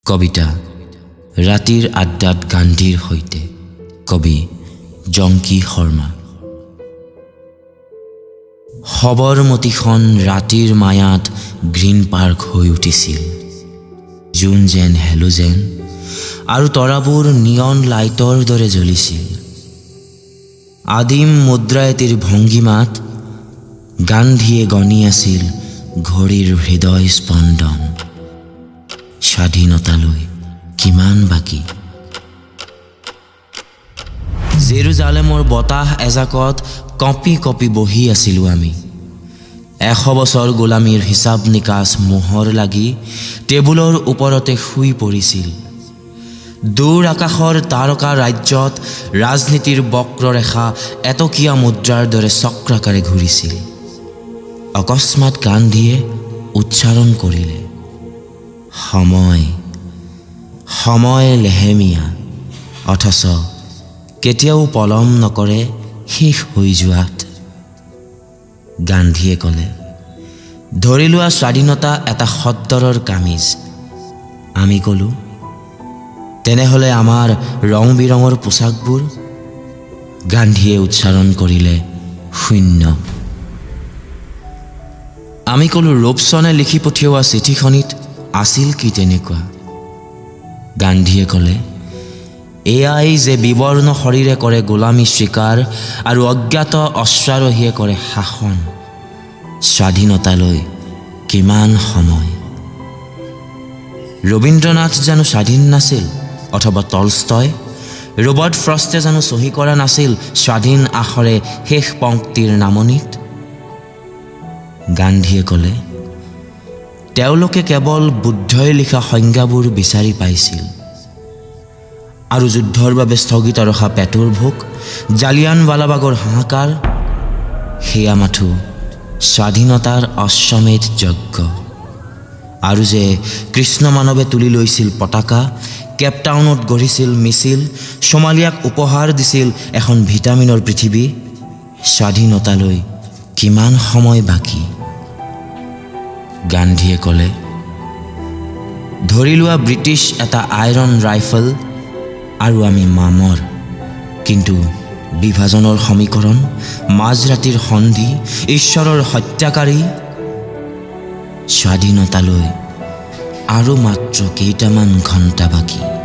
কবিতা ৰাতিৰ আড্ডাত গান্ধীৰ সৈতে, কবি জংকী শৰ্মা। সবৰমতীখন ৰাতিৰ মায়াত গ্ৰীণ পাৰ্ক হৈ উঠিছিল। জোন যেন হেলোজেন আৰু তৰাবোৰ নিয়ন লাইটৰ দৰে জ্বলিছিল। আদিম মুদ্ৰা এটিৰ ভংগীমাত গান্ধীয়ে গণি আছিল ঘড়ীৰ হৃদয় স্পন্দন। স্বাধীনতালৈ কিমান বাকী? জেৰুজালেমৰ বতাহ এজাকত কঁপি কঁপি বহি আছিলোঁ আমি। 100 বছৰ গোলামীৰ হিচাপ নিকাচ মোহৰ লাগি টেবুলৰ ওপৰতে শুই পৰিছিল। দূৰ আকাশৰ তাৰকা ৰাজ্যত ৰাজনীতিৰ বক্ৰৰেখা এটকীয়া মুদ্ৰাৰ দৰে চক্ৰাকাৰে ঘূৰিছিল। অকস্মাত গান্ধীয়ে উচ্চাৰণ কৰিলে, "সময়, সময় লেহেমীয়া, অথচ কেতিয়াও পলম নকৰে শেষ হৈ যোৱাত।" গান্ধীয়ে ক'লে, "ধৰি লোৱা স্বাধীনতা এটা খদ্দৰৰ কামিজ।" আমি ক'লোঁ, "তেনেহ'লে আমাৰ ৰং বিৰঙৰ পোচাকবোৰ?" গান্ধীয়ে উচ্চাৰণ কৰিলে, "শূন্য।" আমি ক'লোঁ, "ৰবছনে লিখি পঠিওৱা চিঠিখনিত আছিল কি তেনেকুৱা?" গান্ধীয়ে ক'লে, "এয়াই যে বিবৰ্ণ শৰীৰে কৰে গোলামী স্বীকাৰ আৰু অজ্ঞাত অশ্বাৰোহীয়ে কৰে শাসন। স্বাধীনতালৈ কিমান সময়? ৰবীন্দ্ৰনাথ জানো স্বাধীন নাছিল? অথবা টলষ্টয়, ৰবাৰ্ট ফ্ৰষ্টে জানো চহী কৰা নাছিল স্বাধীন আখৰে শেষ পংক্তিৰ নামনিত?" গান্ধীয়ে ক'লে, "তেওঁলোকে কেৱল বুদ্ধই লিখা সংজ্ঞাবোৰ বিচাৰি পাইছিল আৰু যুদ্ধৰ বাবে স্থগিত ৰখা পেটৰ ভোক, জালিয়ানৱালাবাগৰ হাহাকাৰ, সেয়া মাথো স্বাধীনতাৰ অশ্বমেধ যজ্ঞ। আৰু যে কৃষ্ণ মানৱে তুলি লৈছিল পতাকা, কেপটাউনত গঢ়িছিল মিছিল, সোমালিয়াক উপহাৰ দিছিল এখন ভিটামিনৰ পৃথিৱী, স্বাধীনতালৈ কিমান সময় বাকী?" গান্ধীয়ে ক'লে, "ধৰি লোৱা ব্ৰিটিছ এটা আইৰণ ৰাইফল আৰু আমি মামৰ। কিন্তু বিভাজনৰ সমীকৰণ, মাজৰাতিৰ সন্ধি, ঈশ্বৰৰ হত্যাকাৰী? স্বাধীনতালৈ আৰু মাত্ৰ কেইটামান ঘণ্টা বাকী।"